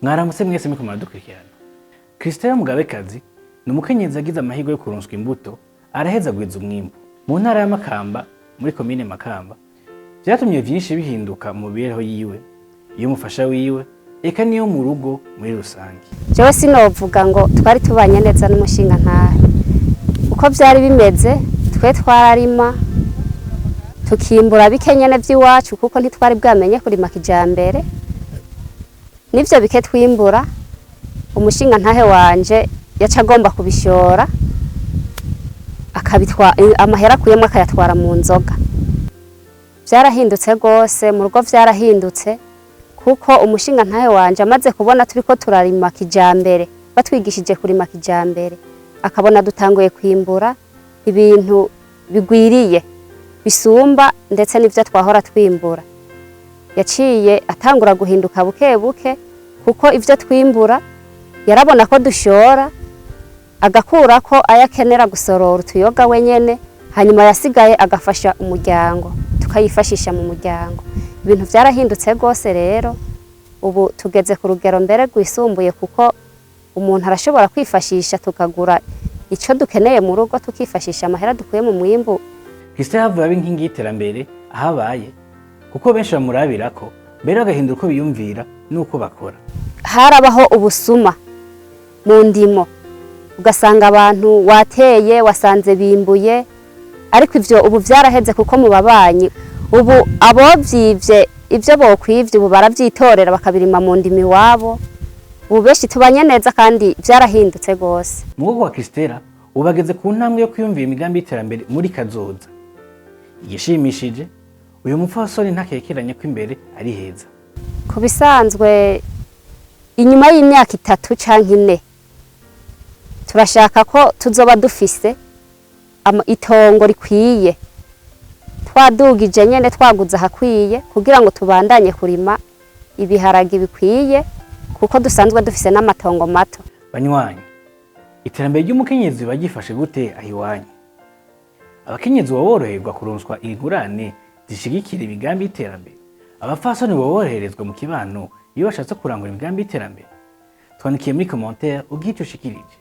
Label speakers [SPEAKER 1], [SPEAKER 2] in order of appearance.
[SPEAKER 1] Mwaramutse mwese muriko muradukurikirana. Christelle Mugabekazi ni umukenyezi yagize amahirwe yo kuronswa imbuto, araheza agwiza umwimbu. Mu ntara ya Makamba, muri komine Makamba, vyatumye vyinshi bihinduka mu mibereho yiwe, iy'umufasha wiwe, eka n'iyo mu rugo muri rusange.
[SPEAKER 2] Jewe sinovuga ngo twari tubanye neza n'umushinga ntahe. Uko vyari bimeze, twe twararima tukimbura bike nyene vy'iwacu, kuko ntitwari bwamenye kurima kijambere. N'ivyo bike twimbura, umushinga ntahe wanje yaca agomba kubishora, akabitwa amahera akuyemwo akayatwara mu nzoga. Vyarahindutse rwose mu rugo, vyarahindutse kuko umushinga ntahe wanje amaze kubona turiko turarima kijambere, batwigishije kurima kijambere, akabona dutanguye kwimbura ibintu bigwiriye bisumba ndetse n'ivyo twahora twimbura, yaciye atangura guhinduka buke buke, kuko ivyo twimbura yarabona ko dushora, agakurako ayo akenera gusorora utuyoga wenyene, hanyuma yasigaye agafasha umuryango, tukayifashisha mu muryango. Ibintu vyarahindutse rwose. Rero ubu tugeze ku rugero mbere rwisumbuye, kuko umuntu arashobora kwifashisha, tukagura ico dukeneye mu rugo, tukifashisha amahera dukuye mu mwimbu.
[SPEAKER 1] Christelle havuye aba inkingi y'iterambere aho abaye, kuko benshi bamurabirako, mbere bagahindura uko biyumvira n'uko bakora.
[SPEAKER 2] Harabaho ubusuma mu ndimo, ugasanga abantu wateye wasanze bimbuye, ariko ivyo ubu vyaraheze, kuko mu babanyi ubu abovyivye ivyo bokwivye ubu baravyitorera, bakabirima mu ndimo iwabo. Ubu benshi tubanye neza kandi vyarahindutse rwose.
[SPEAKER 1] Mu rugo kwa Christelle ubu bageze ku ntambwe yo kwiyumvira imigambi y'iterambere muri kazoza. Igishimishije, uyu mupfasoni ntakekeranya ko imbere ari heza.
[SPEAKER 2] Ku bisanzwe, inyuma y'imyaka 3 canke 4, turashaka ko tuzoba dufise itongo rikwiye, twadugije nyene, twaguze ahakwiye kugira ngo tubandanye kurima ibiharage bikwiye, kuko dusanzwe dufise n'amatongo mato.
[SPEAKER 1] Banywanyi, iterambere ry'umukenyezi riba ryifashe gute aho iwanyu? Abakenyezi baba boroherwa kuronswa ingurane zishigikira imigambi y'iterambere? Abapfasoni baba boroherezwa mu kibano iyo bashatse kurangura imigambi y'iterambere? Twandikiye muri commentaire ubw'icyo ushikirije.